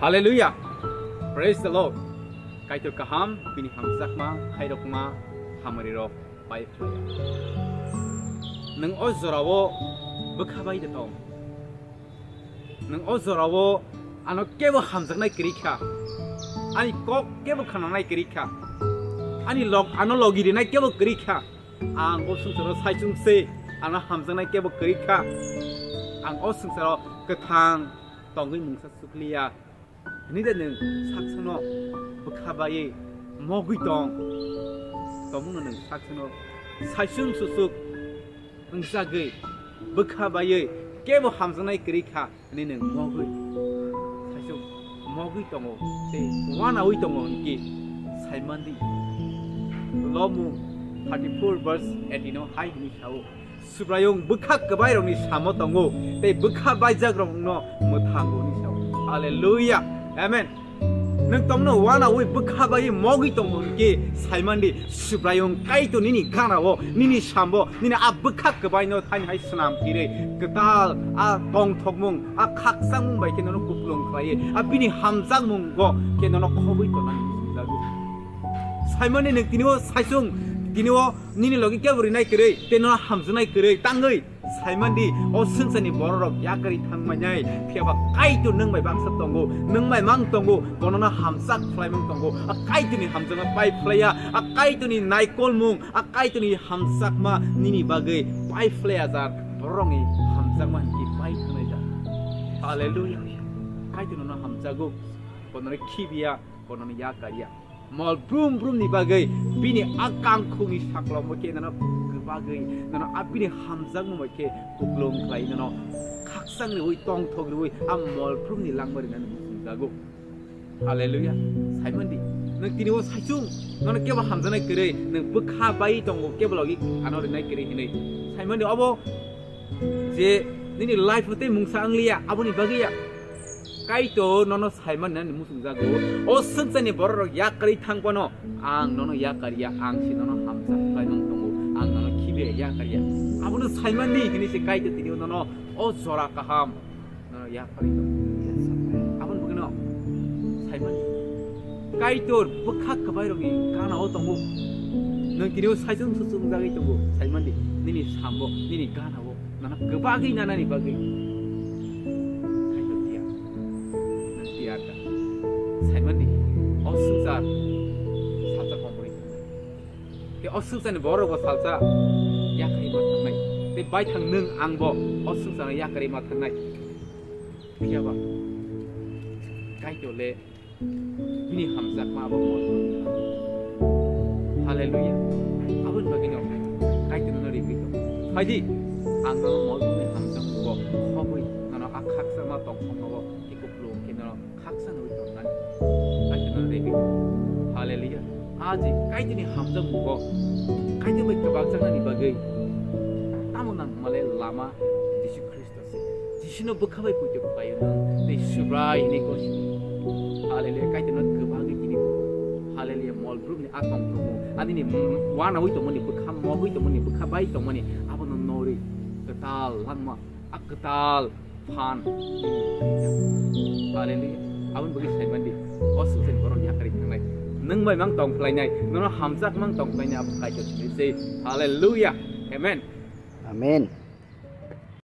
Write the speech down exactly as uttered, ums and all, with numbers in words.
Hallelujah. Praise the Lord. Kaitor kaham, bini hamjakma, khairokma, hamari rok pai phlai. Nwng o jorao bwkha bai de tong. Nwng o jorao ano kebo hamjaknai kwrwi kha. Ani kok kebo khnanai kwrwi kha. Ani log, ano logi rinai kebo kwrwi kha. Ang o swngcharo saichung se, ano hamjaknai kebo kwrwi kha. Ang o swngcharo kwthang tongwi mungsa sukliya. Hwnwi de nwng saksano bwkha baiwi mogwi tong. Tongmungno nwng saksano saichung susuk wngjagwi bwkha baiwi kebo hamjaknai kwrwi kha. Hwnwi nwng mogwi, saichung mogwi tongo tei uanaui tongo hwnki saimandi. Lobmung thirty-four verse eighteen o hai hwnwi sao, Subraiyung bwkha kwbairokni samo tongo tei bwkha baijakrokno mwthango hwnwi sao. Hallelujah. Amen. Nwng tongno uanaui bwkha bai mogwi tongo hwnkhe saimandi, Subraiyung Kaitor nini ganao, nini sambo, nini a bwkha kwbaino thani hai swnam phirwi kwtal a tongthokmung, a khakchangmung bai khe nono kupulung khlaiwi, a bini hamjakmungo khe nono khobwi tongnani swngjagwi. Saimandi nwng tini o saichung, tini o nini logi kebo rinai kwrwi, tei nono hamjaknai kwrwi tangwi. Saimandi, o swngcharni bororok yakarwi thangmainai, phiyaba Kaitor nwng bai baksa tongo, nwng bai mang tongo, bonono hamjak phlaimang tongo. A Kaitorni hamjakma pai phlaiya, a Kaitorni naikolmung, a Kaitorni hamjakma nini bagwi pai phlaiya jar, bororokni hamjakma hinki pai thangnai jar. Hallelujah. Kaitor nono hamjago, bonono khibiya, bonono yakarya. Mol brum brumni bagwi bini a kangkhungni saklomo khe nono kwbagwi, nono a bini hamjakmung bai khe kupulung khlai, nono khakchang riui, tongthok riui a mol brumni langma rinani muchungjago. Hallelujah. Saimandi, nwng tini o saichung, nono kebo hamjaknai kwrwi, nwng bwkha bai tongo, kebo logi ano rinai kwrwi hinwi. Saimandi, obo je nini life o tei mungsa wngliya, aboni bagwi ya. Kaitor nono saimani nani muchungjago. O swngcharni bororok yakarwi thang phano, ang nono yakarya, ang se nono hamjak khlaimang tongo, ang nono khibiya yakarya. Abono saimandi hinwi se Kaitor tini nono o jora kaham nono yakarwi tongo. Aboni bagwino saimandi. Kaitor bwkha kwbairokni ganao tongo. Nwng tini o saichung suchung jagwi tongo, saimandi. Nini sambo, nini ganao. Nono kwbagwi nanani bagwi. Kaitor tiya. Nwng tiyar da. Saimandi, o swngchar salsa kombori. Tei o swngcharni borok bo salsa yakarwi ma thangnai. Tei baithang nwng ang bo o swngcharno yakarwi ma thangnai. Phiyaba Kaitor le bini hamjakma abo mol. Hallelujah. Aboni bagwino Kaitor nono rigwi tongo. Phaidi, ang nono mol bini hamjakmung bo khobwi nono a khakchangma tongthokno bo khe kupulung khe nono khakchangwi tongnani. Kaitor nono rigwi tongo. Hallelujah. A je Kaitorni hamjakmung bo Kaitor bai kwbangjaknani bagwi tamo nang hwnmale lama Jisu Khristo. Jisino bwkha bai poito khlaio nwng tei Subrai hinwi gosio. Hallelujah, Kaitorno kwbagwi tini. Hallelujah, mol brumni a tongthokmung, a nini wanaui tongmani, bwkha mogwi tongmani, bwkha bai tongmani, abono norwi kwtal langma, a kwtal phan. Hallelujah, aboni bagwi saimandi, o swngcharni borok yakarwi thangnai, nwng bai mang tong phlainai, nono hamjak mang tong phlainai, abo Kaitor simi se. Hallelujah, amen. Amen.